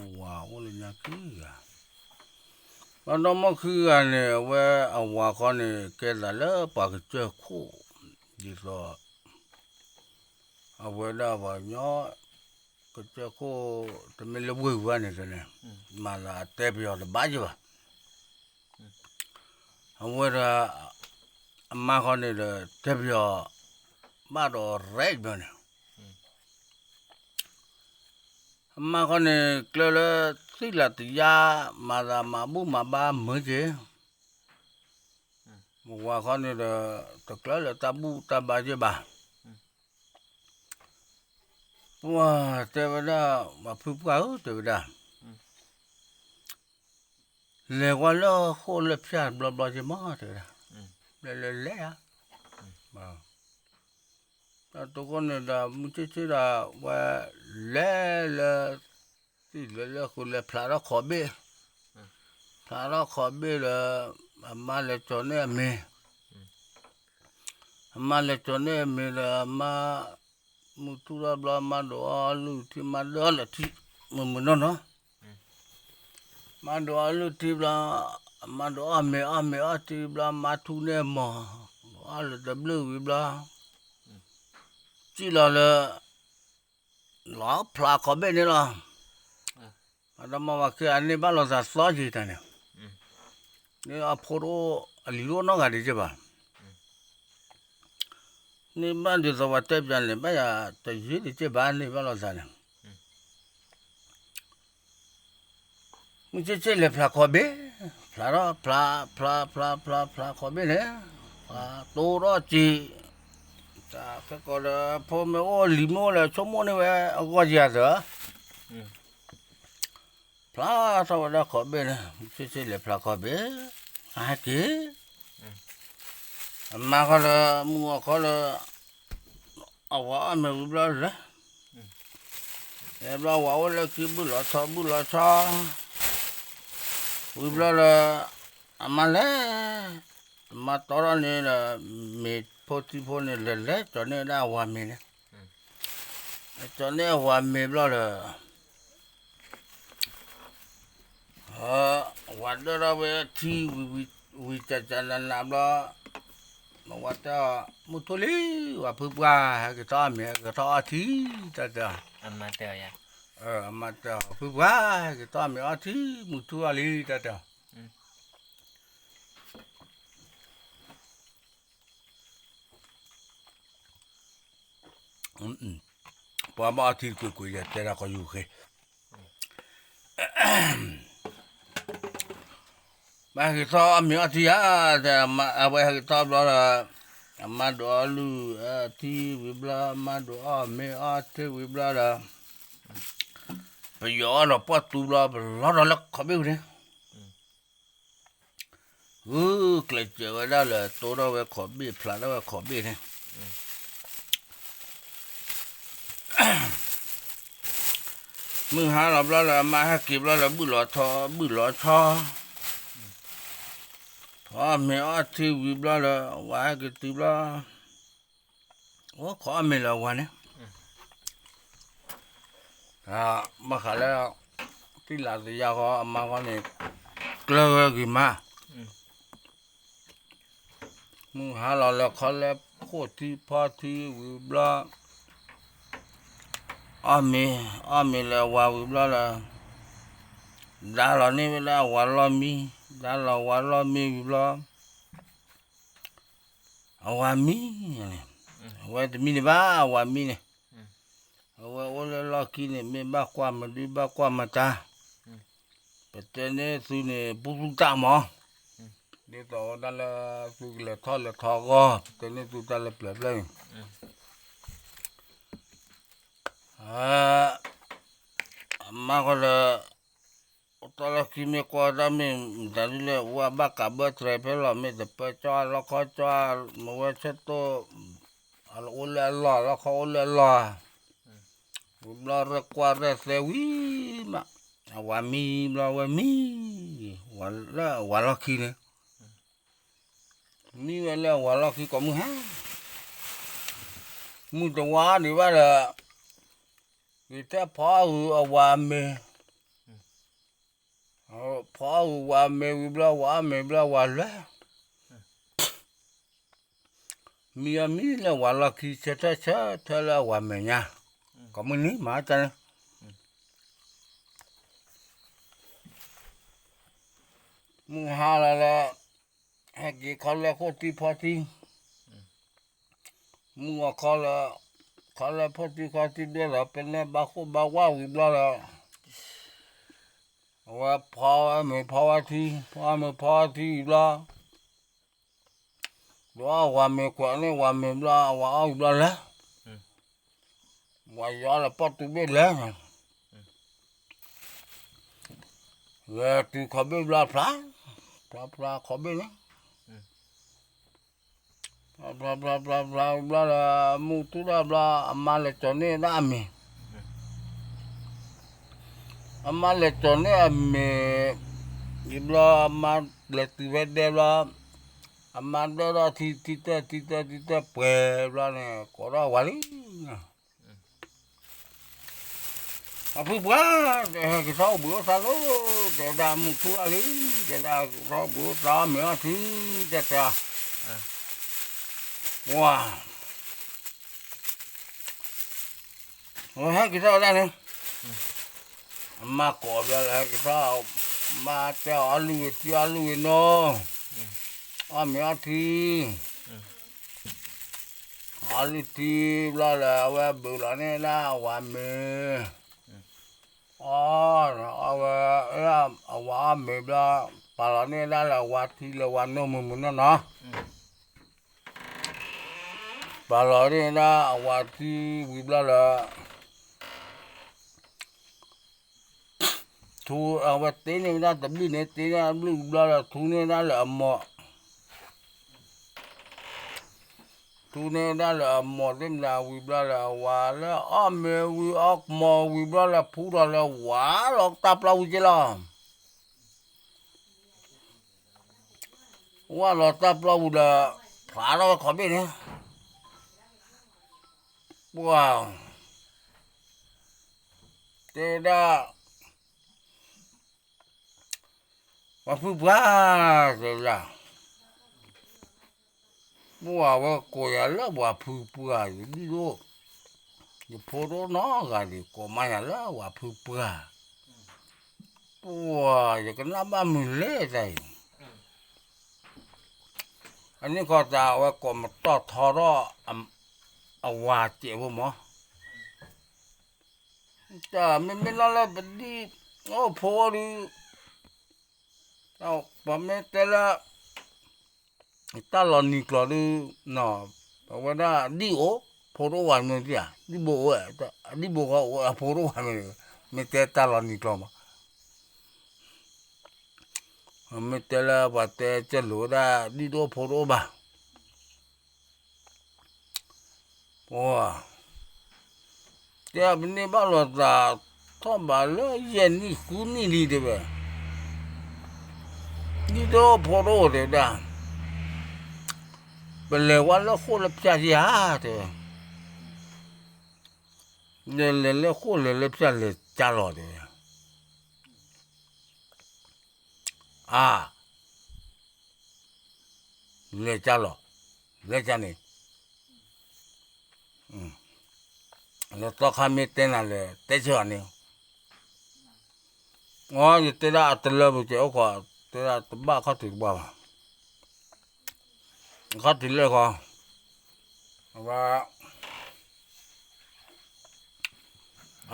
အဝၤအိၣ်လၢညါခံဂၤ, ဘၣ်ဒီမါခံဂၤန့ၣ် အဝဲအဝၤခီန့ၣ် ကဲသးလၢပှၤကစၢၢ်ခိၣ်, ဒ်သိး အဝဲဒၣ်ပှၤကညီ ကစၢၢ်ခိၣ် တမ့ၢ်လၢဝ့ၢ်ဝဲန့ၣ်န့ၣ်, မၤသးအတဲပယီၤတဘၣ်ယ့ၢ်ဘၣ်. အဝဲဒၣ် အမါခီန့ၣ်ဒီး တဲပယီၤ ဘၣ်ဒီးရဲၣ်ဘၣ်န့ၣ်, အမါခီန့ၣ် ကျၢၢ်လၢသံၣ်လးတယါ မၤသးမၤဘူၣ်မၤဘါမုာ်က့ၤ, မဝၤခီန့ၣ်ဒီး တကျၢၢ်လၢတၢ်ဘူၣ်တၢ်ဘါက့ၤဘၣ်. ပှၤတဲဝဲဒၣ် ပှၤဖုပှၢ်ဧၢ တဲဝဲဒၣ်, လဲၤဝဲလၢဃိၣ်လၢဖၠၣ်ဘျီဘျီက့ၤမး တဲဝဲဒၣ်, လဲၤလဲၤလဲၤဧါ, တၢ်တိခိၣ်န့ၣ်ဒီး မုၢ်ဆ့ၣ်ဆ့ၣ်ဒီး ဝဲလဲၤလၢ သံၣ်လဲၤလၢဃုာ်လဲၤဖျးထီၣ်ခီးဘ့ၣ်, ဖျးထီၣ်ခီးဘ့ၣ်ဒီး အမါလဲၤကၠီၤန့ၢ်အမ့ၤ, အမါလဲၤကၠီၤန့ၢ်အမ့ၤဒီး အမါ မုၢ်ထူၣ်ထီၣ်ဘျီ အမါဒိးအီၣ်လုၢ်ထံ မါဒၢအီၣ်လၢထံ မုၢ်မုၢ်နီၢ်နီၢ်, မါဒိးအီၣ်လုၢ်ထံဘျီ အမါဒိးအီၣ်မ့ၤအီၣ်မ့ၤအီၣ်ထံဘျီ မါထူၣ်န့ၢ်အမိၢ်, အီၣ်လၢတဘျုးဝံၤဘျီ စံၣ်လီၤလၢ လီၤဖျးခီးဘ့ၣ်န့ၣ်လီၤ. အတမၤဝၤခံဂၤန့ၢ်ဘၣ်လိာ်သးသီယံာ်တၢ်န့ၣ်, န့ၣ်အဖိတအိၣ်အလံၤတအိၣ်နီတဂၤဒံးက့ၤဘၣ်. န့ၢ်ဘၣ်ဒ်သိးပှၤတဲပၠးန့ၣ် ဘၣ်ယၤတယံာ်ဒံးက့ၤဘၣ် န့ၢ်ဘၣ်လိာ်သးန့ၣ် မုၢ်ဆ့ၣ်ဆ့ၣ်လဲၤဖျးခီးဘ့ၣ်, ဖျးထီၣ်ဖျး ဖျးဖျးဖျးဖျးခီးဘ့ၣ်န့ၣ်, ပှၤတိၢ်ထီၣ်စ့ၤ, တၢ်ခဲကိာ်ဒီး ဖိမ့ၢ်အိၣ်လံၤမ့ၢ်အိၣ်လၢဆိကမိၣ်န့ၢ်ဝဲအဂီၢ်ယၤသၢ, ဖျးထီၣ်ဝဲဒၣ်ခီးဘ့ၣ်န့ၣ် မုၢ်ဆ့ၣ်ဆ့ၣ်လဲၤဖျးခီးဘ့ၣ်, အဟဲက့ၤ အမါခီလၢ မုၢ်ဂီၤခီလၢ အဝၤအီၣ်မ့ၤဝံၤဘျီလဲၤ, လဲၤဘျီဝၤအိၣ်လၢခံဘုၣ်လီၤဆီဘုၣ်လီၤဆီ, ဝံၤဘျီလၢ အမါလဲၤ, အမါတီထီၣ်န့ၣ်ဒီး မ့ၤဖိထံဖိန့ၣ် လဲၤလဲၤကၠီၤန့ၢ်ဝဲဒၣ်အဝၤမ့ၤန့ၣ်, ကၠီၤန့ၢ်အဝၤမ့ၤဘျီလၢ ဝၤဒၢထီၣ်ဝဲထံဝံၤ ဝံၤကၠးကၠးနးနးဘျီ, ဝၤတဲအီၤ မုၢ်ထူၣ်လံ, ဝၤဖုပှၢ် ဟဲက့ၤထီၣ်အီၣ်မ့ၤ ဟဲက့ၤထီၣ်အီၣ်ထံ တၢ်တဲ, အမါတဲအီၤ ဖုပှၢ် ဟဲက့ၤထီၣ်အီၣ်မ့ၤအီၣ်ထံ မုၢ်ထူၣ်အီၤလံ တၢ်တဲ ပှၤဘၣ်အီထံတကွ့ၢ်ကွ့ၢ် ယတဲဒၣ်ကီးယူၤဃ့, မ့ၢ်ဟဲက့ၤထီၣ်အီၣ်မ့ၤအီၣ်ထံဧါ, အဝဲဟဲက့ၤထီၣ်ဘျီဒီး အမါဒိးအီၣ်လုၢ်အထံဝံၤဘျီ အမါဒိးအီၣ်မ့ၤအီၣ်ထံဝံၤဘျီဒီး ပယီၤအီၣ်ဒီးပှၢ်တူဘျီ ပလီၤဒီးလၢခီးဘ့ၣ်ဝံၤန့ၣ် ဂုာ်ကျဲးစၢးဝဲဒၣ်လၢ တိထီၣ်ဝဲခီးဘ့ၣ် ဖျးထီၣ်ဝဲခီးဘ့ၣ်န့ၣ်, မုၢ်ဟါလီၤဘျီလၢ အမါဟဲက့ၤဘျီလၢ ဘုၣ်လီၤဆီ ဘုၣ်လီၤဆီ, ဖီမ့ၤအီၣ်ထံဝံၤဘျီလၢ ဝၤဟဲက့ၤတုၤဘျီ အိၣ်ခိးအီၣ်မ့ၤလၢအဝၤန့ၣ် ဘၣ်ဃးလၢ သံၣ်လးသယါဃီ အမါဃီန့ၣ် ကျၢၢ်ဝဲဂ့ၤမး, မုၢ်ဟါလီၤလၢခီလဲၣ် ခိၣ်ထံဖီထံဝံၤဘျီ, အီၣ်မ့ၤ အီၣ်မ့ၤလၢအဝၤဝံၤဘျီလၢ ဒါလီၤန့ၢ်ဝဲဒၣ်အဝၤလီၢ်မံ, ဒါလီၤဝၤလီၢ်မံဝံၤဘျီ အဝၤမံန့ၣ်, အဝဲတမံန့ၣ်ဘၣ် အဝၤမံန့ၣ်, အဝဲအိၣ်လၢလီၢ်ခံန့ၣ် မ့ၢ်ဘၣ်ကွၢ်မဒု ဘၣ်ကွၢ်မတၤ, ပတဲန့ၢ်သုန့ၣ် ပူသူၣ်တၢ်မး, ဒ်သိးဝဲဒၣ်လၢ သုကလဲၤထီၣ်လဲၤထီအဂီၢ် ပတဲန့ၢ်သုတၢ်လၢပျၢၤပျၢၤန့ၣ် အမါဃီဒီး အိၣ်တ့ၢ်လီၢ်ခံမ့ၢ်ကွၢ်တၢ်မ့ၢ်မတၤဒ်လဲၣ် ဝဲဘၣ်ကးဘၢတြဲၤဖဲလီၤ မ့ၢ်တပၢၢ်ကၠီလီၢ်ခီကၠီ မ့ၢ်ဝဲဆၢတိၢ် အအိၣ်လၢအလီၢ် လီၢ်ခီအိၣ်လၢအလီၢ်, ဝံၤဘျီရဲၣ်ကွၢ်ရဲၣ်သဲဝံၤမး အဝၤမံဘျီဝဲမံ, လၢအဝၤလီၢ်ခံန့ၣ် မံဝဲလၢအဝၤလီၢ်ခံကိးမုၢ်ဟါ, မုၢ်တဝါဒံးဘၣ်ဒီး ဂ့ၤထဲဖီအဂုၤအဝၤမ့ၤ, ဖီအီၣ်ဝၤမဲာ်ဝံၤဘျီ ဝၤအီၣ်မဲာ်ဘျီ ဝၤလဲၤ မံအီၣ်မံလၢဝၤလီၢ်ခံ ဆၢထၢၣ်ဆၢထၢၣ်လၢအဝၤမဲာ်ညါ, ကိးမုၢ်နံၤမၤတၢ်န့ၣ်, မုၢ်ဟါလီၤလၢ ဟဲက့ၤခီလၢခိၣ်ထံဖီထံ, မုၢ်ဂီၤခီလၢ ခီလၢခိၣ်ထံခီထံဒိၣ်လီၤ ပနဲဘါခိၣ်ဘါဝါဝံၤဘျီလၢ အဝဲဖီဝဲမ့ၤဖီဝဲထံ, ဖီဝဲမ့ၤဖီဝဲထံဝံၤဘျီ ဒီးအဝၤမ့ၤကွၢ်န့ၢ်ဝၤမ့ၤဘျီ အဝၤအီၣ်ဝံၤဘျီလဲၤ, ဝၤယီလၢပီၣ်တူဘ့ၣ်လဲၤ, လဲၤတုၤခီဘ့ၣ်ဘျီဖျါ, ဖျါဖျါခီဘ့ၣ်န့ၣ် ဖျါဖျါဖျါဖျါဖျါဘျီဒီး မုၢ်ထူၣ်ဒၣ်ဘျီ အမါလဲၤကၠီၤန့ၢ်ဒၣ်အမ့ၤ, အမါလဲၤကၠီၤန့ၢ်အမ့ၤ, ယဘျီအမါလဲၤတုၤဖဲဒဲဘျီ, အမါဒၢၣ်ထံ ထံတၢၢ် ထံတၢၢ် ထံတၢၢ်ပှဲၤဘျီန့ၣ် ကိးထီၣ်ဝၤလံ အဖုပှၢ်, တဲဟဲက့ၤထီၣ်အိၣ်ဘှံးအိၣ်သါလီၤ, တဲဒၣ်မုၢ်ထူၣ်အါလံ, တဲဒၣ်ကထီၣ်အိၣ်ဘှံးအိၣ်သါအီၣ်မ့ၤအီထံ, တဲတဲ, ပှၢ်, ဝဲဟဲက့ၤထီၣ်ဝဲဒၣ်န့ၣ်, အမါကိးဘျီလၢဟဲက့ၤထီၣ်, မါတဲအီၣ်လုၢ်ဝံၤထံအီၣ်လုၢ်ဝံၤနီၤ, အီၣ်မ့ၤအီထံ အီလုၢ်ထံဘျီလၢ အဝဲဘုးလီၤန့ၢ်ဒၣ်အဝၤမ့ၤ, အီၣ်, အဝဲ, အဝၤအီၣ်မ့ၤဘျီ, ပာ်လီၤန့ၢ်ဒၣ်လၢအဝၤထံလၢဝၤနိၢ်မုာ်မုာ်နီၢ်နီၢ်, ပာ်လီၤန့ၢ်ဒၣ်အဝၤထံဝံၤဘျီလၢ ထူ, အဝဲတ့န့ၢ်ဝဲဒၣ်တဘျုးန့ၣ် တ့န့ၢ်တဘျုးဝံၤဘျီလၢ ထူန့ၢ်ဒၣ်လၢအမိၢ်, ထူန့ၢ်ဒၣ်လၢအမိၢ်သ့ၣ်မတၤဝံၤဘျီလၢ အဝၤလၢအီၣ်မ့ၤဝံၤအီၣ်မိၢ်ဝံၤဘျီလၢ ဖူထီၣ်လၢဝၤလီၤတၢ်ပျီဝံၤက့လီၤ. ဝၤလီၤတၢ်ပျီဝံၤဒီး ဖျါထီၣ်ဝဲခီဘ့ၣ်န့ၣ်, ပှၤ, တဲဒၣ် ပှၤဖုပှၢ်, တဲဒၣ်, ပှၤဝဲကိးယၤလၢပှၤဖုပှၢ် ယဒ်သိး, ယဖိဒိၣ်နီတဂၤဒံး ကိးမါယၤလၢပှၤဖုပှၢ်, ပှၤယကနၣ်ဘၣ်မုာ်လဲၣ်တၢ်အံၤ, အန့ၣ်ခီတၢ်အဝဲကိးမတီၢ်ထီထီၣ် အဝၤစဲးဖိမး တၢ်မ့မ့ၢ်လီၤလၢပဒံၣ်အိၣ်ဖိဒုး, ပမ့ၢ်တဲလၢ တၢ်လီၤနံၤကျိာ်ဒုး, ပဝဲဒၣ်ဒံၣ်အိၣ်, ဖိတအိၣ်ဘၣ်မ့ၢ်ဧါ, ဒံၣ်ဘိအိၣ်, ဒံၣ်ဘိဃီအိၣ် အဖိတအိၣ်ဘၣ်မ့ၢ်, မ့ၢ်တဲတၢ်လီၤနံၤကျိာ်မး, မ့ၢ်တဲလၢပှၤတဲကၢလိာ်ဝဲဒၣ် ဒံၣ်တအိၣ်ဖိတအိၣ်ဘၣ် ပှၤ, တဲပန့ၢ်ဘၣ်လိာ်သး ထီၣ်ဘးလၢယဲၢ်နံၣ်ဃုနံၣ်လံတဲဝဲ, ဒံၣ်တအိၣ်ဖိတအိၣ်တဲဝဲဒၣ်, ပလဲၤဝဲလၢဃိၣ်လၢဖၠၣ်ယါတဲဝဲ, လဲၤလဲၤလၢဃိၣ်လဲၤလၢဖၠၣ်လဲၤကၢလီၤတဲဝဲ, အါ လဲၤကၢလီၤ, လဲၤကၢန့ၣ်, လဲၤသီခါမ့ၢ်တဲနၤလဲၤတဲဆၢအီၤန့ၣ်, ယတဲဒၣ်အတလၢပကဲအိၣ်ခိး, တဲဒၣ်တဘၣ်ခီၣ်ထံးတဘၣ်ဘၣ်, ခီၣ်ထံးလဲၣ်ခီ, အဝဲ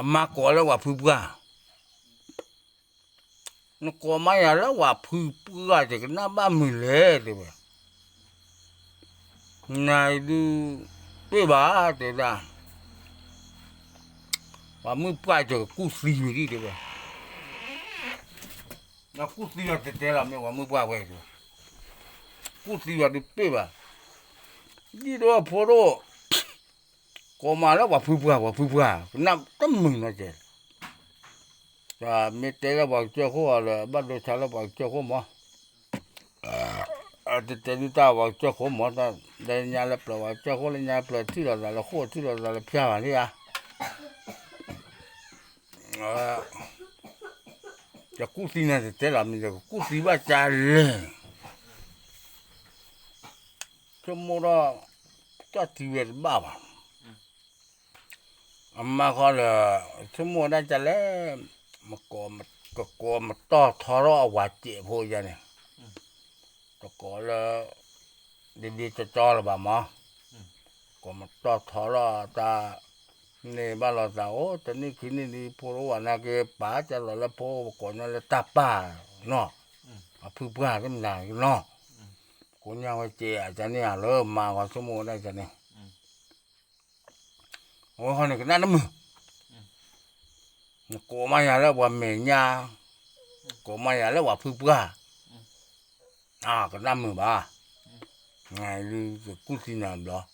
အမါကိးလၢပှၤဖုပှၢ်, နကိးမါယၤလၢပှၤဖုပှၢ် ယကနၣ်ဘၣ်မုာ်လဲၣ်တဲဝဲ, နၤအံၤဒုး ပ့ၢ်ဘၣ်တဲဒၣ်, ပှၤမုၣ်ပှၢ်ယကကူၣ်သံဝံၤဒံးတဲဝဲ, ကူၣ်သံလီၤတဲတဲလီၤမ့ၢ်ပှၤမုၣ်ပှၢ်ဝဲတဲဝဲ, ကူၣ်သံလီၤဒုးပ့ၢ်ဘၣ်, ဒ်သိးဖိဒိၣ် ကိးမါလၢပှၤဖုပှၢ် ပှၤဖုပှၢ် ကနၣ်တမုာ်နီတကဲၢ်, မ့ၢ်တဲလၢပှၤကစၢၢ်ခိၣ်အီၤဒီး ဘၣ်ဒိဆါလၢပှၤကစၢၢ်ခိၣ်မး, တတဲဒုးတၢ်ပှၤကစၢၢ်ခိၣ်မး, လၢညါလၢပျၢၤပှၤကစၢၢ်ခိၣ် လၢညါပျၢၤထံၣ်လိာ်သးလၢဃိၣ် ထံၣ်လိာ်သးလၢဖၠၣ်ဘၣ်န့ၣ်ဧါ, ယကူၣ်သံနၤတတဲလီၤ မ့ၢ်ယကကူၣ်သံဘၣ်ကလဲၣ်န့ၣ်, ဆိကမိၣ်ဒီး တၢ်သံဝဲတဘၣ်ဘၣ်. အမါဃီဒီး ဆိကမိၣ်ဝဲဒၣ်ကလဲၣ်, ကကိးမတီၢ်ထီထီၣ်အဝၤစဲးဖိယါန့ၣ်, တကိးလၢ ဒ်ဒ်ကၠီကၠီလၢၤဘၣ်မး, ကိးမတီၢ်ထီထီၣ်တၢ် န့ၢ်ဘၣ်လိာ်သးအိၣ် တနံၣ်ခံနံၣ်ဒ် ဖိတအိၣ်ဘၣ်နာ်က့ ပာ်ကလီၤလၢဖိပကိးညါလၢတၢ်ပၢ်နီၤ, အဖုပှၢ်တမနၤနီၤ, ကိးညါဝဲစဲးအကန့ၣ်ဧါလၢမါဃီဆိကမိၣ်ဝဲဒၣ်ကန့ၣ်, အဝဲဃီန့ၣ်ကနၣ်တမုာ်, နကိးမါယၤလၢပှၤမဲာ်ညါ, ကိးမါယၤလၢပှၤဖုပှၢ်, အကနၣ်မုာ်ဘၣ်, ယကူၣ်သံနၤဘျီ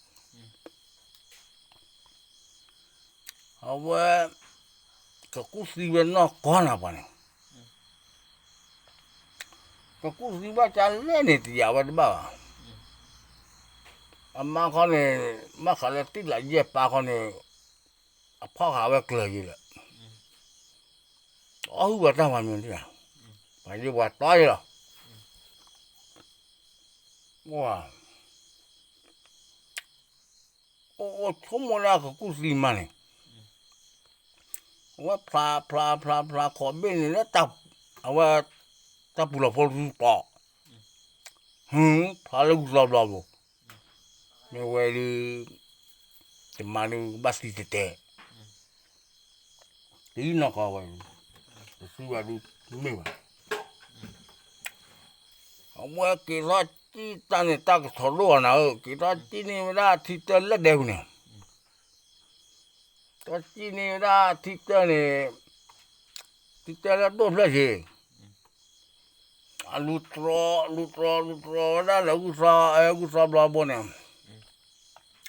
အဝဲ ကကူၣ်သံဝဲနီၢ်ကီၢ်နၤပှၤန့ၣ်, ကကူၣ်သံဘၣ်ကလဲၣ်န့ၣ် တယာ်ဝဲတဘၣ်ဘၣ်. အမါခီန့ၣ် ဘၣ်ဃးလၢတံၢ်လးယဲၢ်ပၢ်ခီန့ၣ် အဖီၣ်ဃာ်ဝဲကျၢၤယံၤလၢာ်, အီၣ်ဟုၣ်ပှၤတၢ်ပှၤမံၤဒၣ်ဧါ, ပှၤယံၤပှၤတီယံၤလီၤ. အိၣ်အိၣ်ဆိကမိၣ်လၢအကကူၣ်သံမးန့ၣ်, အဝဲဖျါဖျါဖျါဖျါခီၣ်ဘ့ၣ်န့ၣ်လၢ အဝဲ တၢ်ပူၤလီၤဖိတတီၤ, ဖျါလၢဂုၢ်သီဘျီဘိ, မ့ၢ်ဝဲဒုး တမၤဒုးကဘၣ်သံတဲတဲ, တနီၢ်ကီၢ်ဝဲ, တသံဘၣ်ဒုးမ့ၢ်ဘၣ်. အဝဲက့ၤထီၣ်စံၣ်တၢ်န့ၣ် တၢ်ကဆီၣ်ဒိၣ်အီၤနၤဧၢ, က့ၤထီၣ်စံၣ်န့ၢ်ဝဲဒၣ်ထံတၢလၢဒဲပူၤန့ၣ်, ထီၣ်စံၣ်န့ၢ်ဝဲဒၣ်ထံတၢန့ၣ်, ထံတၢလၢဒိၣ်ဖျၢၣ်က့ၤ အလူၤတြီ လူၤတြီ လူၤတြီဝဲဒၣ်လၢဂုၢ်သီ, ဂုၢ်သီဘျီဘိန့ၣ်,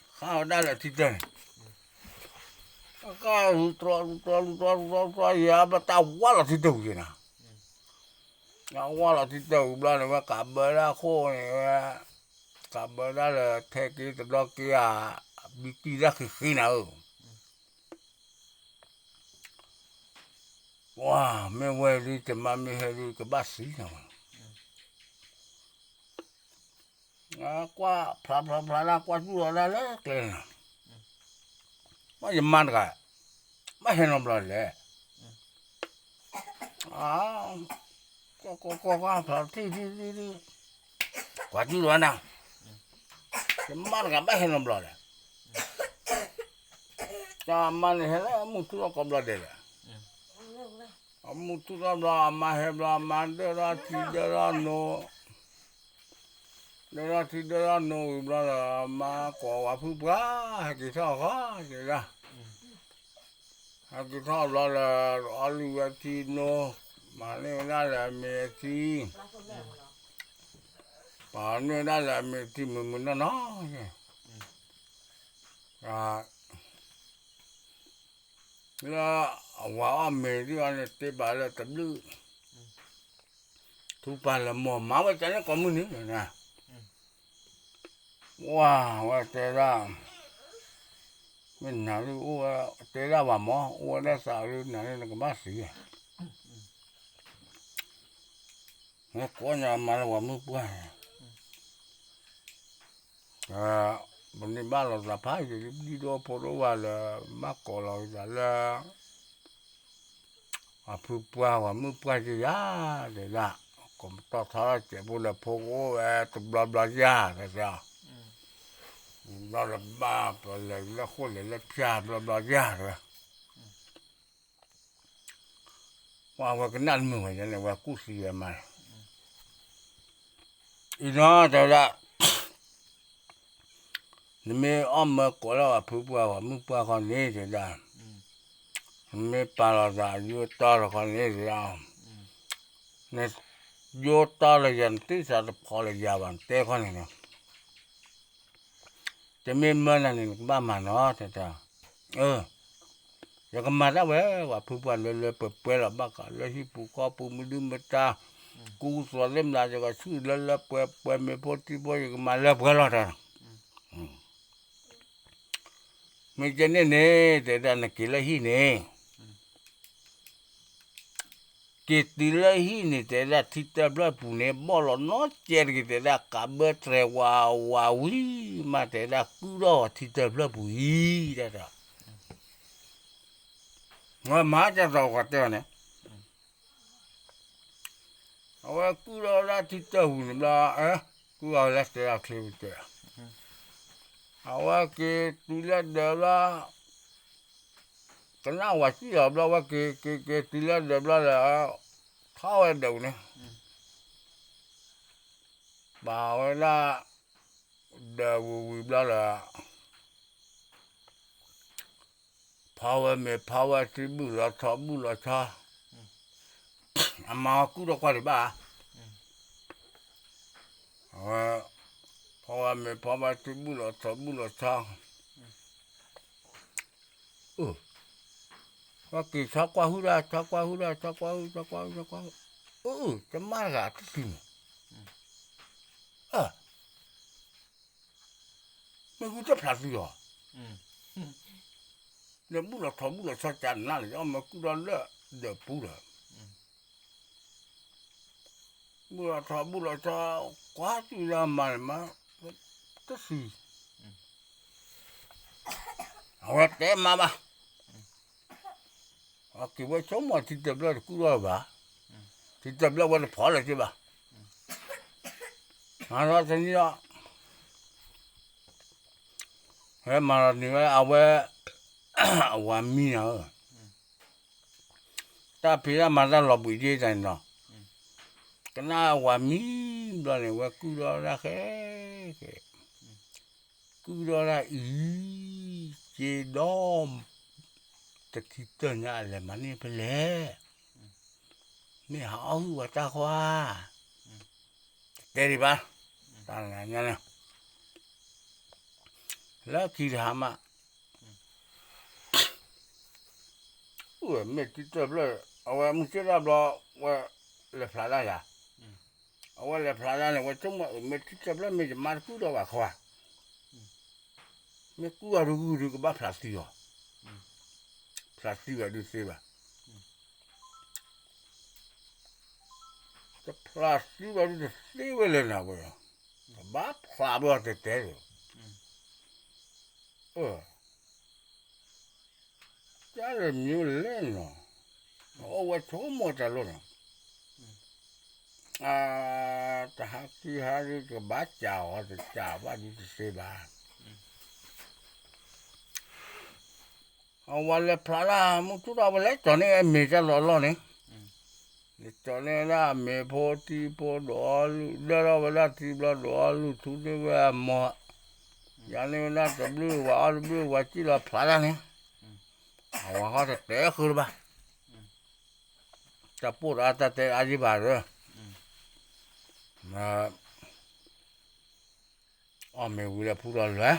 ဃၣ်ဝဲဒၣ်လၢထံတၢန့ၣ်, ဃၣ်လူၤတြီ လူၤတြီ လူၤတြီ လူၤတြီ လူၤတြီ ယဘျီတၢ်ဝါလီၤထံတၢပူၤက့ၤနၤ, တၢ်ဝါလီၤထံတၢပူၤဘျီန့ၣ် ဝဲကးဘၢဒၣ်အခိၣ်န့ၣ် ဝဲ ကးဘၢဒၣ်လၢထဲက့ၤတဒီက့ၤဧါ, ဘံတံၢ်ဒၣ်ဃံဃံနၤဧၢ ပှၤ မ့ၢ်ဝဲဒုး တမါမ့ၢ်ဟဲဒုး ကဘၣ်သံနၤဝဲ, ကွၢ်ဖျါဖျါဖျါဒၣ် ကွၢ်တူၢ်လီၤဒၣ်လၢကျဲနၤ, ဘၣ်ယမါတဂၤ ဘၣ်ဟဲနီတဘျီလဲၣ်, ကွၢ်ကွၢ်ကွၢ်ကွၢ် ဖျါထံၣ်ထံၣ်ထံၣ်ထံၣ်, ကွၢ်တူၢ်လီၤနၤ, ယမါတဂၤဘၣ်ဟဲနီတဘျီလဲၣ်, တၢ်မါန့ၣ်ဟဲလၢအမုၢ်ထူၣ်ထီၣ်ကိးဘျီဒဲးလဲၣ်, အမုၢ်ထူၣ်ထီၣ်ဘျီ အမါဟဲဘျီ အမါဒၢထီၣ်ထံဒၢထီၣ်နိ, ဒၢထီၣ်ထံဒၢထီၣ်နိဝံၤဘျီဒီး အမါကိးဝဲဖုပှၢ် ဟဲက့ၤထီၣ်ဃီက့ၤဒၣ်, ဟဲက့ၤထီၣ်ဘျီဒီး အီလုၢ်ဝဲထံနိ, မၤန့ၢ်ဝဲဒၣ်လၢအမ့ၢ်အထံ, ပာ်န့ၢ်ဝဲဒၣ်လၢအမ့ၢ်အထံမုာ်မုာ်နီၢ်နီၢ်, လၢအဝၤအီၣ်မ့ၤဒ်အံၤန့ၣ် တ့ပာ်လၢတဘျုး, ထူပာ်လၢမိၢ်မၤဝဲတၢ်န့ၣ်ကိးမုၢ်နံၤန့ၣ်, ဝဲတဲဒၣ်, မ့ၢ်နၤဒုးအိၣ်ဝဲ, တဲဒၣ်ဘၣ်မး အိၣ်ဝဲဒၣ်သးဒုး နၤန့ၣ်နကဘၣ်သံ, မ့ၢ်ကိးညါမၤလၢပှၤမုၢ်ပှၢ်န့ၣ် ပန့ၢ်ဘၣ်လိာ်သးဖးယံာ် ဒ်ဒိဖိဒိၣ်ဝါလၢ ဘၣ်ကိးလီၤသးလၢ ပှၤဖုပှၢ်ပှၤမုၢ်ပှၢ်ကယၤ တဲဒၣ်, ကိးမတီၢ်ထီၣ်စဲးဖိလၢဖိကအိၣ်ဝဲတဘျီဘျီယၤ တဲတဲအီၤ, ဘျီလၢဘၣ်ပလဲၤလၢဃိၣ်လဲၤလၢဖၠၣ်ဘျီဘျီယၤတဲဝဲ, ပှၤဝဲကနၣ်တမုာ်ဝဲန့ၣ် ဝဲကူၣ်သံဝဲမး အံၤနီၤ တဲဝဲဒၣ်, နမ့ၢ်အီၣ်မၢကိးလၢပှၤဖုပှၢ်ပှၤမုၢ်ပှၢ်ခီန့ၣ် တဲဒၣ်, နမ့ၢ်ပာ်လီၤသးယိတီတခီန့ၣ် တဲဒၣ်, နယိတီလၢယၤ နတ့သးတဖီလၢယၤဘၣ် နတဲခီန့ၣ်လီၤ. တမ့ၢ်မၢနၤန့ၣ် နကဘၣ်မၤနီၤ တဲတဲ, အၢ ယကမၤတၢ်ဝဲ ပှၤဖုပှၢ်လၢလၢပှဲၤပှဲၤလီၤ ဘၣ်ဃးလၢဟံၣ်ပူၤဃီပူၤ မနုၤမတၤ ကူစၢ်သ့ၣ်မတၤ ယကဆူၣ်လၢလၢပှဲၤပှဲၤ မ့ၢ်ဖိထံဖိ ယကမၤလၢပှဲၤလီၤတဲ, မ့ၢ်ကဲန့ၣ်န့ၣ် တဲဒၣ်နက့ၤလၢဟံၣ်န့ၣ် က့ၤတုၤလၢဟံၣ်န့ၣ် တဲဒၣ်ထံတၢ်ဖျၢၣ်ပူၤန့ၣ် ဘီၣ်လီၤနီတစဲးတဂ့ၤ တဲဒၣ် ကးဘၢတြဲၤဝးဝးဝံၤမး တဲဒၣ် ကုၢ်ထီၣ်ဝဲထံတၢ်ဖျၢၣ်ပူၤအံၤ တဲဒၣ် ဝဲမၤတၢ်တီၤပှၤတဲအီၤန့ၣ် အဝဲကုၢ်ထီၣ်ဝဲဒၣ်ထံတၢ်ပူၤန့ၣ်ဘျီ ကုၢ်အီၤလၢတဲအီၤချ့ပတဲ အဝဲက့ၤတုၤလၢဒၢးဘျီ ကနၣ်ဝၤစံၣ်လီၤဘျီ အဝဲက့ၤက့ၤက့ၤတုၤလၢဒၢးဘျီဒီး ထီၣ်ဝဲဒၢးပူၤန့ၣ် ပာ်ဝဲဒၣ် ဒၢးပူၤဝံၤဘျီဒီး ဖီဝဲမ့ၤဖီဝဲထံ ဘူၣ်လီၤထိးဘူၣ်လီၤဆီ အမၤအီၤကုၢ်ဒီးကွၢ်ဒံးဘၣ် အဝဲ ဖီဝဲမ့ၤဖီဝဲထံ ဘူၣ်လီၤထိးဘူၣ်လီၤဆီ အၢ ဝဲက့ၤဆီကွၢ်ဟုၣ်ဒၣ် ဆီကွၢ်ဟုၣ်ဒၣ် ဆီကွၢ်ဟုၣ် ဆီကွၢ်ဟုၣ် ဆီကွၢ်ဟုၣ် အၢ တမၤတဂၤတတုၤန့ၣ် အၢ မ့ၢ်ဝံတဖျးသံအီၤ ဒီးဘူၣ်လီၤထိးဘူၣ်လီၤဆီကနၣ်လၢ အမၤကုၢ်ဒီးလၢဒၢးပူၤဒီး ဘူၣ်လီၤထိးဘူၣ်လီၤဆီ ကွၢ်စုလၢမၤန့ၣ်မၤ တသံ အဝဲတဲမၤဘၣ် အက့ၤဝဲဆိကမိၣ်ထံတၢ်ဖျၢၣ်တကုၢ်ထီၣ်ဘၣ် ထံတၢ်ဖျၢၣ်ဝဲတဖီၣ်လၢၤက့ဘၣ် မၤလီၤတနံၤလီၤ ဟဲမၤလီၤန့ၢ်ဝဲအဝဲ အဝၤမံနၤဧၢ တၢ်ဖံးတၢ်မၤတၢ်လီၤဘှံးဒ့တၢ်န့ၣ်နီၤ ကနၣ်အဝၤမံဘျီန့ၣ် ဝဲကုၢ်ဒီးဒၣ်ဃဲ ဃဲ ကုၢ်ဒီးဒၣ်အံၤ က့ဒီး တခံတၢၢ်ညါအလဲၤမၤန့ၢ်ဖဲလဲၣ် မ့ၢ်ဟးအီၣ်ဟုၣ်ဝဲတၢ်ခွါ တဲဒံးဘၣ် တၢ်နၤညါန့ၣ် လၢခံတဟါမး မ့ၢ်ထံတၢ်ဖျၢၣ် အဝဲမုၢ်ဆ့ၣ်ဒၣ်ဘျီ ဝဲလဲၤဖျးဒၣ်ယၤ အဝဲလဲၤဖျးဒၣ်န့ၣ် ဝဲဆိကမိၣ်မ့ၢ်ထံတၢ်ဖျၢၣ်မ့ၢ်ယမါတကုၢ်ဒီးဘၣ်ခွါ မ့ၢ်ကုၢ်အီၤဒုးဂုၢ်ဒုးကဘၣ်ဖျးသံအီၤ ဖျးသံဘၣ်ဒုးသ့ဘၣ် တဖျးသံဘၣ်ဒုးတသ့ဝဲလဲၣ်နၤဝဲ ကဘၣ်ဖျးဘၣ်အီၤတဲတဲဒီး ကၢ်လၢမံၤလဲၣ်နီၤ အအိၣ်ဝဲဆိကမိၣ်တၢ်လီၤနီၤ အတဟါခံဟါဒုး ကဘၣ်ကးအီၤ တကးဘၣ်ဒုးတသ့ဘၣ် အဝဲလဲၤဖျးဒၣ် မုၢ်ထူၣ်ဒီးဝဲလဲၤကၠီၤန့ၢ်အမ့ၤတၢ်လီၤအလီၢ်န့ၣ် လဲၤကၠီၤန့ၢ်ဝဲဒၣ်အမ့ၤဖိထံဖိဒိးအီလုၢ် ဒၢထီၣ်ဝဲဒၣ်ထံဘျီဒိးအီလုၢ်ထူန့ၢ်ဝဲအမိၢ် ယၤန့ၢ်ဝဲဒၣ်တဘျုးဝၤအီၣ်တဘျုး ဝၤစံၣ်လီၤဖျးဒၣ်န့ၣ် အဝၤဃီတတဲဃုာ်လၢၤဘၣ် တၢ်ပိၢ်တအါတၢ်တဲအါယံၤဘၣ်ဒီး အီၣ်မ့ၤဝံၤလၢဖူလီၤလွဲ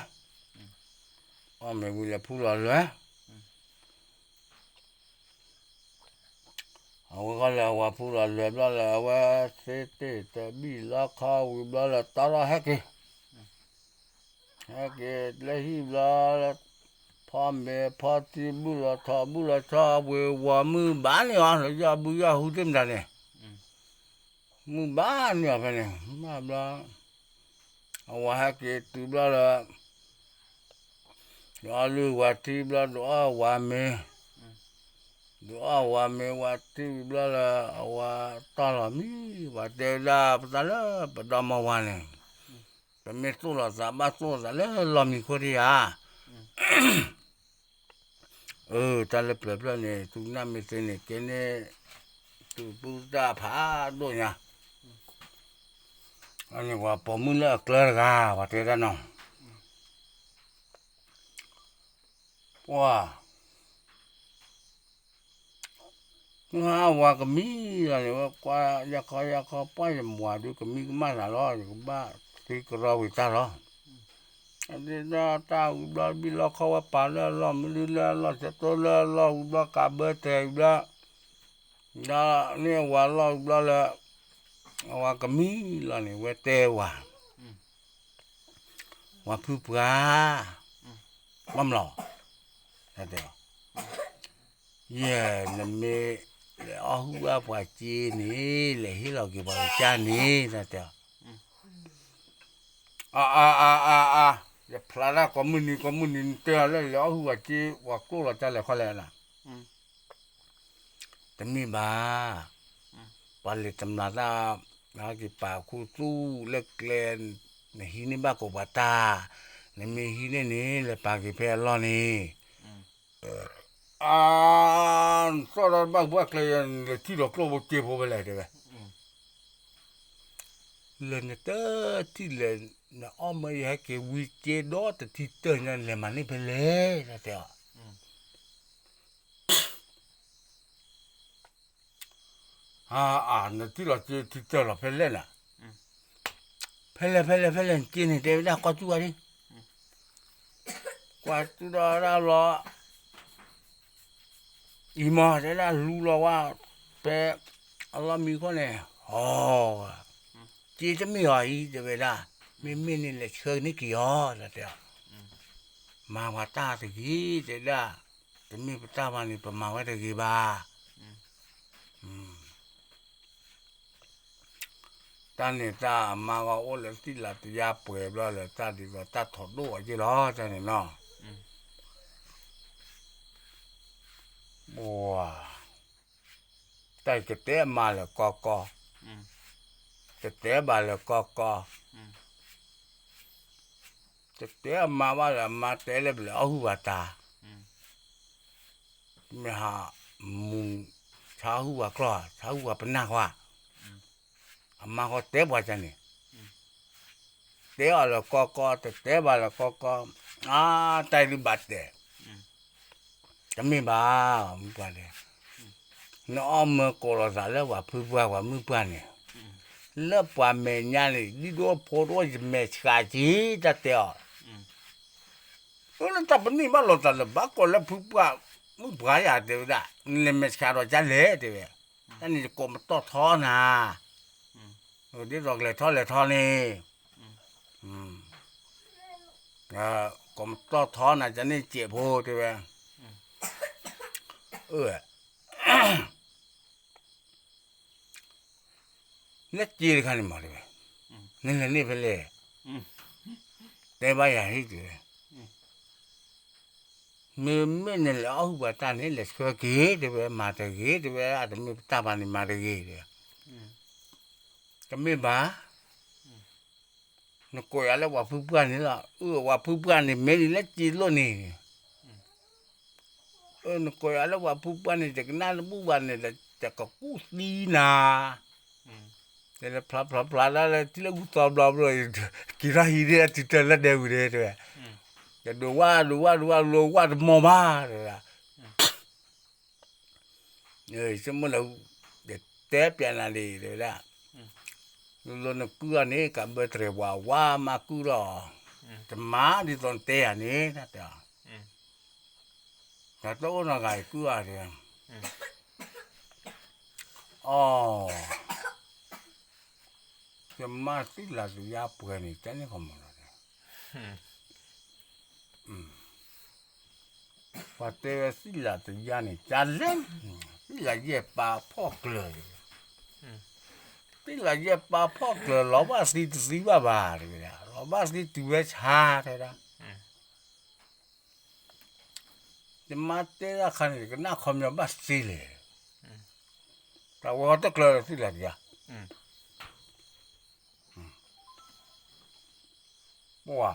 အီၣ်မ့ၤဝံၤလၢဖူလီၤလွဲ အဝဲဃီလၢအဝၤဖူလီၤလွဲဘျီလၢအဝဲသ့တ့ၢ်တဘံၣ်လီခီဝံၤဘျီလၢတီထီၣ်ဟဲက့ၤ ဟဲက့ၤလၢဟံၣ်ဘျီလၢ ဖီမ့ၤဖီထံဘူၣ်လီၤထိးဘူၣ်လီၤဆီဝ့ၤဝီၤမုၢ်ဘၣ်န့ၢ်အီၤလၢယီၢ်ဘုယီၢ်ဟူသ့ၣ်မတၤန့ၣ် မုၢ်ဘၣ်န့ၢ်အီၤဖဲန့ၣ် မ့ၢ်ဘျီ အဝၤဟဲက့ၤတုၤဘျီလၢ ဒုးအီလုၢ်ဝၤထံဘျီ ဒုးအီဝၤမ့ၤ ဒုးအီဝၤမ့ၤဝၤထံဝံၤဘျီလၢ အဝၤတီၢ်လီၤမံ ပှၤတဲဝဲဒၣ်ပသးလၢပဒီမါဝၤန့ၣ် ပမ့ၢ်သိၣ်လိာ်သးဘၣ်သိၣ်လိာ်သးလၢလီၢ်မံခိၣ်ဒံဧါ အၢ တၢ်လၢပျၢၤဖျၢၣ်န့ၣ် သုကနၣ်မ့ၢ်သ့န့ၣ် ကဲန့ၣ် သုးပူၤတၢ်ဖးဒိၣ်ညါ အန့ၣ်ပှၤပိာ်မုၣ်လၢအကျၢၤတဂၤ ပှၤတဲတၢ်နီၤ ပှၤ မုၢ်ဟါဝၤကမံလီၤန့ၣ် ဝဲကွၢ်ယၢ်ခီယၢ်ခီ ပှၢ်ယမၤဒုးကမံကမၣ်သးလီၤ ယကဘၣ်သ့ကရီဝံၤတၢ်လီၤ အဒ့ဒၣ်တၢ်ဝံၤဘျီ ဘံၣ်လီခီဝဲပာ်လၢအလီၢ် မနုၤလၢအလီၢ် ဆၢတိၢ်လၢအလီၢ်ဝံၤဘျီ ကးဘၢတဲာ်ဝံၤဘျီ ဒီးန့ၢ်အဝၤလီၢ်ဝံၤဘျီလၢ အဝၤကမံလီၤန့ၣ် ဝဲတဲဝၤ ဝၤဖုပှၤ ဘၣ်မလီၤ တဲ ယဲၢ် နမ့ၢ် လဲၤအီၣ်ဟုၣ်ဘၣ်ပှၤစ့န့ၣ် လဲၤဟ့ၣ်လီၤက့ၤပှၤကစၢ်န့ၣ် တၢ်တဲအီၤ, အါ အါ အါ အါ အါ, ယဖျါတၢ်ကိးမုၢ်နံၤ ကိးမုၢ်နံၤ နတဲအီၤလၢလဲၤအီၣ်ဟုၣ်ပှၤစ့ ပှၤကျိၣ်လီၤတၢ်လဲၤခီလဲၣ်နၤ, တမ့ၢ်ဘၣ်, ပှၤလဲၤတမျးတၢ် က့ၤပာ်ခူသူၣ်လၢကျဲ, နဟံးန့ၢ်ဘၣ်ကိးပှၤတၢ်, နမ့ၢ်ဟံးန့ၢ်န့ၣ် လဲၤပာ်က့ၤဖဲအလီၢ်န့ၣ် အါ, နသီၣ်ဒီးဘၣ်ဘှၣ်ကျဲ ယလဲၤထံၣ်ဒီးကျိၣ်ဖိစ့ဖိဖဲလဲၣ်တဲဝဲ, လဲၤနတထံၣ်လဲၤ, နအီၣ်မၢယဟဲက့ၤဝံၤစ့ဒီးတထံၣ်တၢၢ်ညါ နလဲၤမၤန့ၢ်ဖဲလဲၣ် တၢ်တဲအီၤ အါ နထံၣ်လီၤစ့ထံတၢၢ်လီၤဖဲလဲၣ်နၤ, ဖဲလဲၣ် ဖဲလဲၣ် ဖဲလဲၣ် နစ့န့ၣ် တဲဝဲဒၣ်ကွၢ်စူၣ်ဝဲဒၣ်, ကွၢ်စူၣ်ဒီးဒၣ်လီၤ, အံၤမးတဲဒၣ်လူလီၤဝဲ, ဖဲအလီၢ်မံခိၣ်န့ၣ်, အီ, စ့တမ့ၢ်အီၤအံၤ တဲဝဲဒၣ်, မ့မ့ၢ်န့ၣ်လဲၤဆှၢန့ၢ်က့ၤအီၤ တၢ်တဲအီၤ, မၤပှၤတၢ်တဂ့ၤ တဲဒၣ်, တမ့ၢ်ပတၢ်ဘၣ်န့ၣ် ပမၤဝဲတဂ့ၤဘၣ် တၢ်န့ၣ်တၢ်အမါဂီၢ်အိၣ်လၢသံၣ်လးတယါပှဲၤဘျီလၢတၢ်ဒ်သိးတၢ်ထီၣ်ဒိၣ်အီၤက့ၢ်လီၤ တၢ်န့ၣ်နီၤ, ပှၤ, တၢ်အံၤကတဲအမါလၢကီကီ, ကတဲဘၣ်လၢကီကီ, တတဲအမါဘၣ်လၢအမါတဲလၢပလဲၤအီၣ်ဟုၣ်ပှၤတၢ်, မ့ၢ်ဟးမူ, ဆါဟုၣ်ပှၤကျီၢ် ဆါဟုၣ်ပှၤပနၢ်ဃီ, အမါဃီတဲပှၤကန့ၣ်, တဲအီၤလၢကီကီ တတဲဘၣ်လၢကီကီ, အါ, တၢ်အံၤဒုးဘၣ်တဲာ်, တမ့ၢ်ဘၣ်, မုၢ်ပှၢ်န့ၣ်, နအီၣ်မၢကိးလီၤသးလၢပှၤဖုပှၢ်ပှၤမုၢ်ပှၢ်န့ၣ်, လၢပှၤမဲာ်ညါန့ၣ် ဒ်ဒိဖိတအိၣ်ယမဲာ်ဆှးက့ၤ တၢ်တဲအီၤ, လၢတၢ်ပနံၣ်ဘၣ်လိာ်သးလၢဘၣ်ကိးလၢဖုပှၢ်မုၢ်ပှၢ်ယၤတဲဝဲဒၣ်, နလဲၤမဲာ်ဆှးဒီးကလဲၣ်တဲဝဲ, တၢ်န့ၣ်ယကိးမတီၢ်ထီနၤ ဒ်သိးကလဲၤထီၣ်လဲၤထီန့ၣ်, ကိးမတီၢ်ထီနၤ ကန့ၣ်စဲးဖိတဲဝဲ, အၢ, လၢစ့တခါန့ၣ်မးတဲဝဲ, နလဲၤန့ၢ်ဖဲလဲၣ်, တဲဘၣ်ယၤဟံၣ်တဲဝဲ, မ့မ့ၢ်နလဲၤအီၣ်ဟုၣ်ပှၤတၢ်န့ၣ် လဲၤဆှၢက့ၤတဲဝဲ မၤတဂ့ၤတဲဝဲ အတမ့ၢ်ပတၢ်ဘၣ်န့ၣ်မၤတဂ့ၤတဲဝဲ, တမ့ၢ်ဘၣ် နကိးယၤလၢပှၤဖုပှၢ်န့ၣ်လီၤ, အၢ ပှၤဖုပှၢ်န့ၣ် မ့ၢ်ဒ်လၢစ့လိၣ်န့ၣ်, အၢ နကိးယၤလၢပှၤဖုပှၢ်န့ၣ် ယကနၣ်တဘူၣ်ဘၣ်န့ၣ် ယကကူၣ်သံနၤ, တဲလၢဖျါဖျါဖျါဒၣ်လၢထံလၢဂုၢ်သီဘျီဘျီ, က့ၤထီၣ်ဟံးဒၣ်တုၤတၢ်လၢဒဲဝံၤဒဲတဲဝဲ, ယဒိးဝၣ်ဒိးဝၣ်ဒိးဝၣ်လၢဝၣ်တမီၤဘၣ်တဲဝဲဒၣ် ဆိကမိၣ်လၢ ယတဲပျးနၤလံ တဲဝဲဒၣ်, လၢနကုၢ်အီၤန့ၣ် ကးဘၢတြဲၤပှၤဝါမးကုၢ်ဒီး, တမၤဒ်သိးနတဲယၤန့ၣ် တဲ, တၢ်တအိၣ်နီတဂၤအံၤကုၢ်အီၤတဲ, အီ, ယမါသံၣ်လၤတယါပှဲၤန့ၣ် ကန့ၣ်ကမီၤလီၤတဲ ပှၤတဲဝဲသံၣ်လၤတယါန့ၣ် ကလဲၣ်, သံၣ်လၤယဲၢ်ပာ်ဖီၣ်ကျၢၤ, သံၣ်လၤယဲၢ်ပာ်ဖီၣ်ကျၢၤ လီၤဘၣ်သံတသံဘၣ်ဘၣ်တဲဝဲဒၣ်, လီၤဘၣ်သံတုၤဝဲဆါတဲဝဲဒၣ်, ယမါတဲတၢ်ခါန့ၣ် ကနၣ်ခီပညီဘၣ်သ့လဲၣ်, တၢ်ဝဲဟီတကျၢၤလၢသံၣ်လၤတယါ ပှၤ,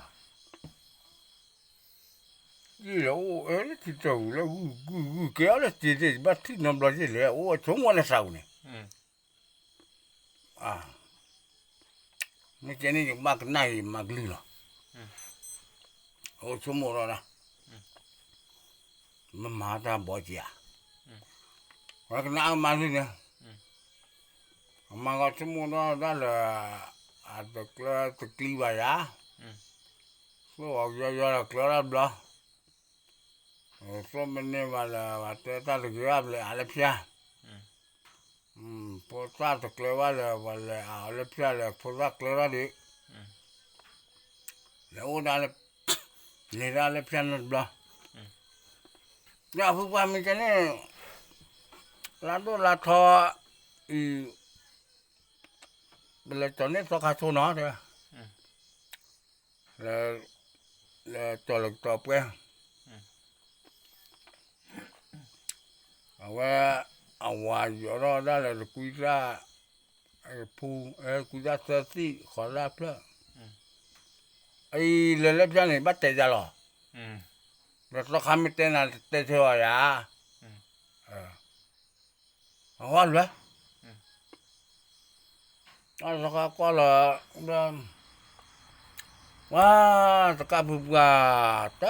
ယလဲၤအိၣ်အဲလၢထံတၢ်အူၤလၢဂုၢ်ဂုၢ်ဂုၢ်ကဲအီၤလၢစ့တ့ၢ် ယဘၣ်ထံၣ်နီတဘျီယလဲၤအိၣ်ဆိကမိၣ်လၢသးအူၤန့ၣ်, မ့ၢ်ကဲန့ၣ်ယကဘၣ်ကနၣ်အံၤမၤကလုၢ်လီၤ, အိၣ်ဆိကမိၣ်ဒီးဒၣ် မ့ၢ်မၤတၢ်ဘီက့ၤဧါ, ဝဲကနၣ်အမၤလံန့ၣ်, အမၤကဆိကမိၣ်ဒီးဒၣ်လၢ အတကျၢတကျံဘၣ်ယၤ, သိၣ်အီၤယီယီဒီးကျၢတၢ်ဘျီ, သိၣ်မ့ၢ်န့ၢ်ဘၣ်လၢ ပှၤတဲတၢ်တဂ့ၤဘၣ် ပလဲၤအါလၢဖၠၣ် ဖိသၣ်တကျၢဘၣ်လၢ ပှၤလဲၤအါအီၤလၢဖၠၣ်လၢ ဖိသၣ်ကျၢထီၣ်ဒံး, လဲၤအိၣ်ဒၣ်လၢ လဲၤဒၣ်လၢဖၠၣ်န့ၣ်တဘျီ, ဒီးဖုပှၢ်မ့ၢ်ကဲန့ၣ်, လါဒိၣ်လါထီ အံၤ ပလဲၤကၠီၤန့ၢ်သီခါဆိနီၤ တဲဝဲ, လၢကၠီၤလၢကတီၤပှဲၤ, အဝဲ အဝၤယီၤထီၣ်ဒၣ်လၢတကွံသၣ် ဖူ ကွံသၣ်သၢသံၣ် ဃီၤသၣ်ဖျၢၣ်, အံၤလဲၤလၢဖၠၣ်န့ၣ် ဘၣ်တဲယၤလီၤ, ဒီးသီခါမ့ၢ်တဲနၤ တဲဆၢအီၤယၤ, အဝဲလွဲၢ် သီခါကွၢ်လီၤ, ဝါ တကၣ်ဖုပှၢ် တ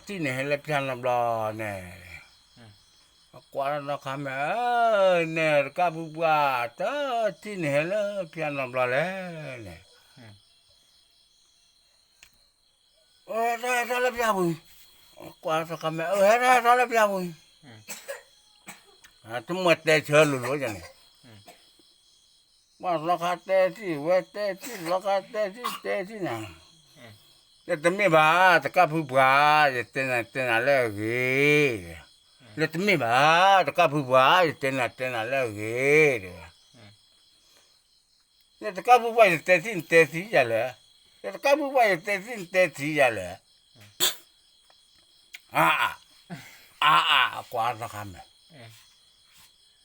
ထံၣ်န့ၣ်ဟဲလၢဖၠၣ်နီတဘျီန့ၣ်, အကွၢ်သီခါမဲာ် န့ၣ် တကၣ်ဖုပှၢ် တထံၣ်န့ၣ်ဟဲလၢဖၠၣ်နီတဘျီလဲၣ် န့ၣ် အဟဲထီၣ်ဟဲထီၣ်လၢဖၠၣ်ပူၤ, ကွၢ်သီခါမဲာ် အဟဲထီၣ်ဟဲထီၣ်လၢဖၠၣ်ပူၤ, တမ့ၢ်တဲဆၢလိၤလိၤန့ၣ်, ပှၤသီခါတဲထံၣ် ဝဲတဲထံၣ် သီခါတဲထံၣ် တဲထံၣ်နၤ, ယတမ့ၢ်ဘၣ် တကၣ်ဖုပှၢ် ယတဲနၤတဲနၤလၢအဂ့ၤ, ယတမ့ၢ်ဘၣ် တကၣ်ဖုပှၢ် ယတဲနၤတဲနၤလၢအဂ့ၤ, တဲဝဲ ယတကၣ်ဖုပှၢ် ယတဲထံၣ်နတဲထံၣ်ယၤလဲၣ်, ယတကၣ်ဖုပှၢ် ယတဲထံၣ်နတဲထံၣ်ယၤလဲၣ်, အါ အါ အါ အကွၢ်သီခါမဲာ်,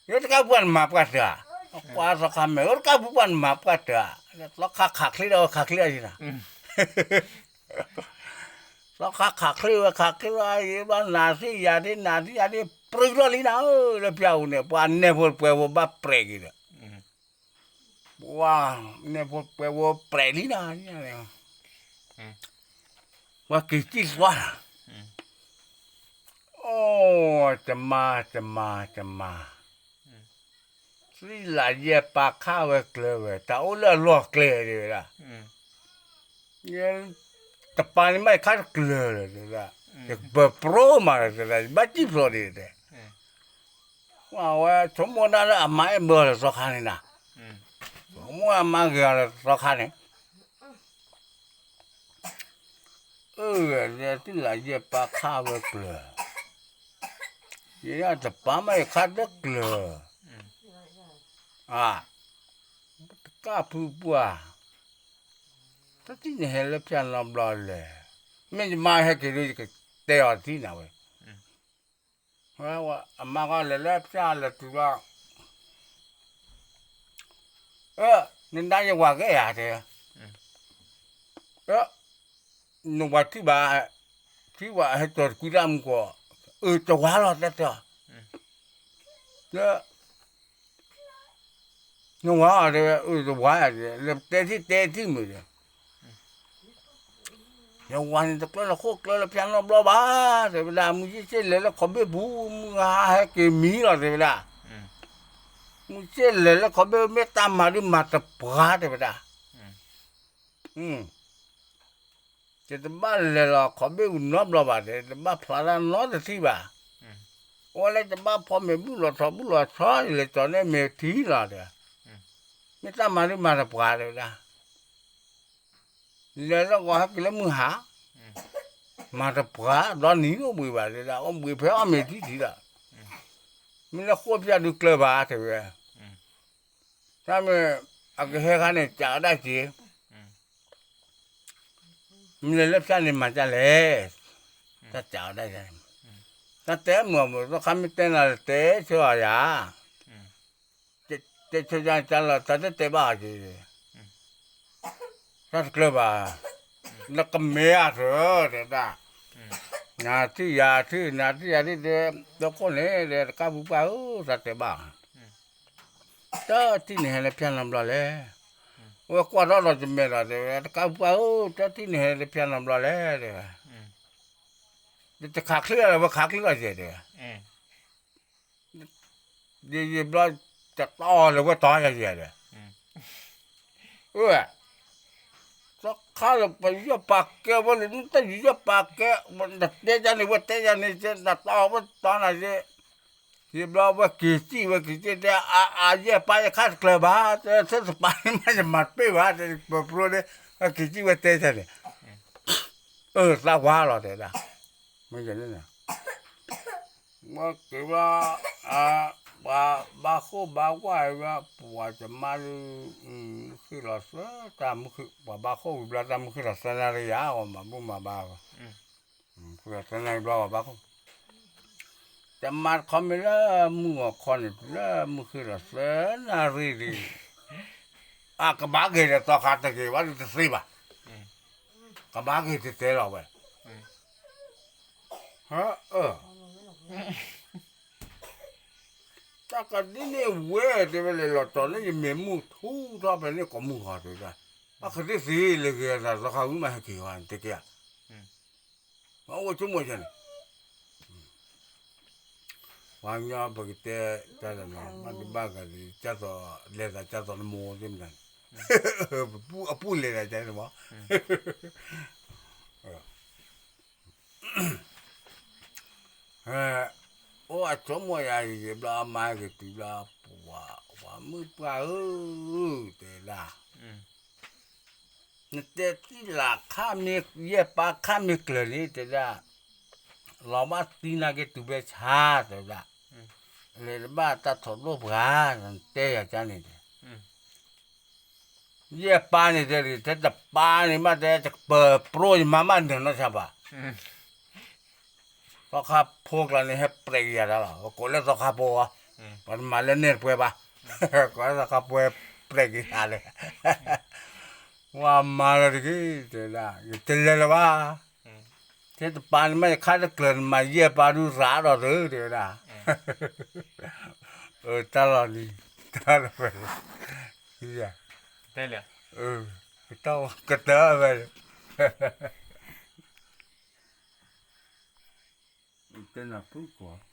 ယတကၣ်ဖုပှၢ်နမၤပှၢ်တၢၢ်, အကွၢ်သီခါမဲာ် ယတကၣ်ဖုပှၢ်နမၤပှၢ်တၢၢ်, သီခါခးချ့ဒီးဝဲခးချ့အီၤယံၤနၤ, သီခါခးချ့ဝဲခးချ့လီၤအံၤ ဘၣ်နၤထံၣ်ယၤထံၣ် နၤထံၣ်ယၤထံၣ် ပြံလီၤလံနၤဧၢ လၢဖၠၣ်ပူၤန့ၣ် ပှၤနဲဖိပှဲၤဖိဘၣ်ပြဲးက့ၤဒီး ပှၤနဲဖိပှဲၤဖိပြဲးလံနၤ, ပှၤက့ၤစံၣ်သွါ, အိ တမၤ တမၤ တမၤ, သံလးယဲၢ်ပာ်ခါဝဲကျၢၤဝဲ တၢ်အိၣ်လၢအလီၢ်ကျဲတဲဝဲဒၣ်, တပၤန့ၣ်မ့ၢ်ယခါတကျၢၤလၢၤ တဲဝဲဒၣ်, ယကပၢၤပြိမးလၢၤတဲဝဲဒၣ် ယဘၣ်စံၣ်ဖျိးဒံးတဲ ဝဲဆိကမိၣ်ဒၣ်လၢအမါအဲၣ်ဘၢအီၤလၢသီခါန့ၣ်နၤ, ဆိကမိၣ်အမါဂ့ၤအီၤလၢသီခါန့ၣ်, အၢ သံလးယဲၢ်ပာ်ခါဝဲကျၢၤ, ယဲဒၣ်တပၤမ့ၢ်ယခါတကျၢၤ, အ တကၣ်ဖုပှၢ်, တထံၣ်န့ၣ်ဟဲလၢဖၠၣ်နီတဘျီလဲၣ်, မ့ၢ်ယမါဟဲက့ၤဒီး ယကတဲအီၤတထံၣ်နၤဝဲ, အမါကလဲၤလၢဖၠၣ်လဲၤတုၤလီၤ, အၢ နဒါယဝၤကဲဧါတဲ, အၢ နဝၤထံၣ်ဘၣ်, ထံၣ်ဝဲဟဲကၠီၤတကွံတၢ်မူကီး, အၢ တဝၤလီၤတဲတဲအီၤ, နဝၤတဲဝဲ အၢ တဝၤယၤတဲ, လဲၤတဲထံၣ်တဲထံၣ်မုာ်ဒီး ယဝၤန့ၣ်တကျၢၤလီၤခိၣ်ကျၢၤလၢဖၠၣ်နီတဘျီဘၣ် တဲဝဲဒၣ်, မုၢ်ဆ့ၣ်လဲၤလၢခီၣ်ဘ့ၣ်ပူၤ မုၢ်ဟါဟဲက့ၤမံလီၤတဲဝဲဒၣ်, မုၢ်ဆ့ၣ်လဲၤလၢခီၣ်ဘ့ၣ် မ့ၢ်တၢ်မၤဒုးမၤတပှၢ်တဲဝဲဒၣ်, ယတဘၣ်လဲၤလီၤခီၣ်ဘ့ၣ်ပူၤနီတဘျီဘၣ်တဲ, တဘၣ်ဖျါတၢ်နီတထံၣ်ဘၣ်, အိၣ်လၢတဘၣ်ဖီမ့ၤဘူၣ်လီၤထီဘူၣ်လီၤဆီ ယလဲၤကၠီၤန့ၢ်မ့ၤထံလီၤတဲ, မ့ၢ်တၢ်မၤဒုးမၤတပှၢ်တဲဝဲဒၣ် လဲၤလၢဂီၤဟဲက့ၤလၢမုၢ်ဟါ, မၤတပှၢ်ဒီနံၤအိၣ်ဘှံးဘၣ်တဲဒၣ်, အိၣ်ဘှံးဖဲအီၣ်မ့ၤထံထံဒီး, မ့ၢ်လၢဃိၣ်ဖၠၣ်ဒုးကျၢၤဘၣ်တဲဝဲ, တၢ်မ့ၢ် အကဟဲခါန့ၣ် ကးအီၣ်ဒၣ်က့ၤ, မ့ၢ်လဲၤလၢဖၠၣ်န့ၣ်မၤဒ်လဲၣ်, တၢ်ကးအီၣ်ဒၣ်, တၢ်တဲမုာ်မုာ် သီခါမ့ၢ်တဲနၤလၢတဲဆၢအီၤယၤ တဲဆၢယၤန့ၣ် တၢ်လီၤ တၢ်တတဲဘၣ်အီၤက့ၤ, တၢ်တကျၢၤဘၣ်, နကမ့ၢ်အါသၢတဲဒၣ်, နၤထံၣ်ယၤထံၣ် နၤထံၣ်ယၤထံၣ်တဲ, ဒီခိၣ်န့ၣ်ဒီး တကၣ်ဖုပှၢ်ဧၢ တၢ်တဲဘၣ်, တထံၣ်န့ၣ်ဟဲလၢဖၠၣ်နီတဘျီလဲၣ်, ဝဲကွၢ်ထီၣ်ဒီးတမဲာ်ဒီးတဲဝဲ တကၣ်ဖုပှၢ်ဧၢ တထံၣ်န့ၣ်ဟဲလၢဖၠၣ်နီတဘျီလဲၣ်တဲဝဲ, တခးချ့လီၤ ဝဲခးချ့လီၤယဲတဲဝဲ ယံာ်ယံာ်ဘျီ တတီလၢဝဲတီယၤယဲဒီး, အၢ, သီခါလၢပယီၢ်ပာ်ကဲဝဲလၢ နတယူးယီၢ်ပာ်ကဲ, နတဲယၤန့ၣ် ဝဲတဲယၤန့ၣ် နတီဝဲတီနၤယဲ, ယံာ်ဘျီဝဲက့ၤစံၣ် ဝဲက့ၤစံၣ်တဲ အါအါယဲၢ်ပာ်ယခါတကျၢၤဘၣ်, တဲဆၢတပၤန့ၣ်မး ယမၤတပ့ၢ်ဘၣ် တဲပၢၤပြိန့ၣ်, ဝဲက့ၤစံၣ်ဝဲတဲယၤန့ၣ်, အၢ သးဝါလီၤတဲဒၣ်, မ့ၢ်ယဲန့ၣ် မ့ၢ်က့ၤဘၣ်, အ ပှၤဘါဃိၣ်ဘါဝါဝဲ ပှၤတမါဒုး မုၢ်ဃ့ၢ်လီၤသၢတၢ်မုၢ်ဃ့ၢ် ပှၤဘါဃိၣ်ဝံၤဘျီတၢ်မုၢ်ဃ့ၢ်လီၤသၢနၣ်ရံၣ်ယါ အဝဲမၤဘူၣ်မၤဘါဝဲ သၢနၣ်ရံၣ်ဘျီပှၤဘါဃိၣ် တမါတခီမ့ၢ်လၢမုၢ်ဂီၤခီန့ၣ် တုၤလၢမုၢ်ဃ့ၢ်လီၤသၢနၣ်ရံၣ်ဒံး အကဘၣ်က့ၤဒီးသီခါတက့ၤဘၣ်ဒုးတသ့ဘၣ်, ကဘၣ်က့ၤတတဲလီၤဝဲ, ဟၢအၢ တၢ်ကဒ်န့ၣ်ဝဲတဲဝဲလဲၤလီၤတီၤန့ၣ် ယမ့ၢ်မုၢ်ထူထီၣ်ဖဲန့ၣ်ကိးမုၢ်ဂီၤတဲဝဲဒၣ်, ဘၣ်ကဒ်သ့လဲၤက့ၤသးသီခါဝံၤမးဟဲက့ၤဝဲတက့ၢ်ဧါ, အဝဲဆိကမိၣ်ယၤန့ၣ် ပှၤကညီပကတဲတၢ်လီၤနီၤ ဘၣ်ဒုးဘၣ်ဂၤဒ် ကၢ်သိးလဲၤသးကၢ်သိးနမိၢ်သ့ၣ်မတၤန့ၣ်, အပူၤလဲၤသးကၢ်န့ၣ်မး အိၣ်အဆိကမိၣ်ယၤယံၤဘျီအမါက့ၤတုၤဘျီပှၤ ပှၤမုၣ်ပှၢ်ဧၢ, တဲဒၣ် နတဲတံၢ်လၢ်ခါမ့ၢ်ယဲၢ်ပၢ်ခါမ့ၢ်ကျၢၤန့ၣ် တဲဒၣ်, လီၤဘၣ်သံနာ်က့ၤတုၤဖဲဆါ တဲဒၣ်, လဲၤတဘၣ်တၢ်ထီၣ်ဒိၣ်ပှၤ နတဲယၤကန့ၣ်တဲ, ယဲၢ်ပၢ်န့ၣ်တဲဒၣ် ထဲတပၢ်န့ၣ်မးတဲ တကပၢၤပြိယမါမးနၢၤနီၢ်ဆါဘၣ် သီခါဖိကျါန့ၣ် ဟဲပြဲးက့ၤယၤတၢ်လီၤ ကိးလၢသီခါဖိဝဲ, ပှၤတမၤလၢနဲၣ်တပှဲၤဘၣ်, ကိးလၢသီခါဖိပြဲးက့ၤယၤလဲၣ်, ဝဲမၤလီၤတဂ့ၤ တဲဒၣ် ယတလဲၤလၢၤဘၣ်, ထဲတပၢ်န့ၣ်မး ယခါတကျၢၤနမၤယဲၢ်ပၢ်ဒုးရၤဒီးသု တဲဝဲဒၣ်, အတၢ်လီၤလံ, တၢ်လီၤဝဲ, တၢ်ကတၢၢ်ဝဲ, တဲနၤဖုၣ်ကိး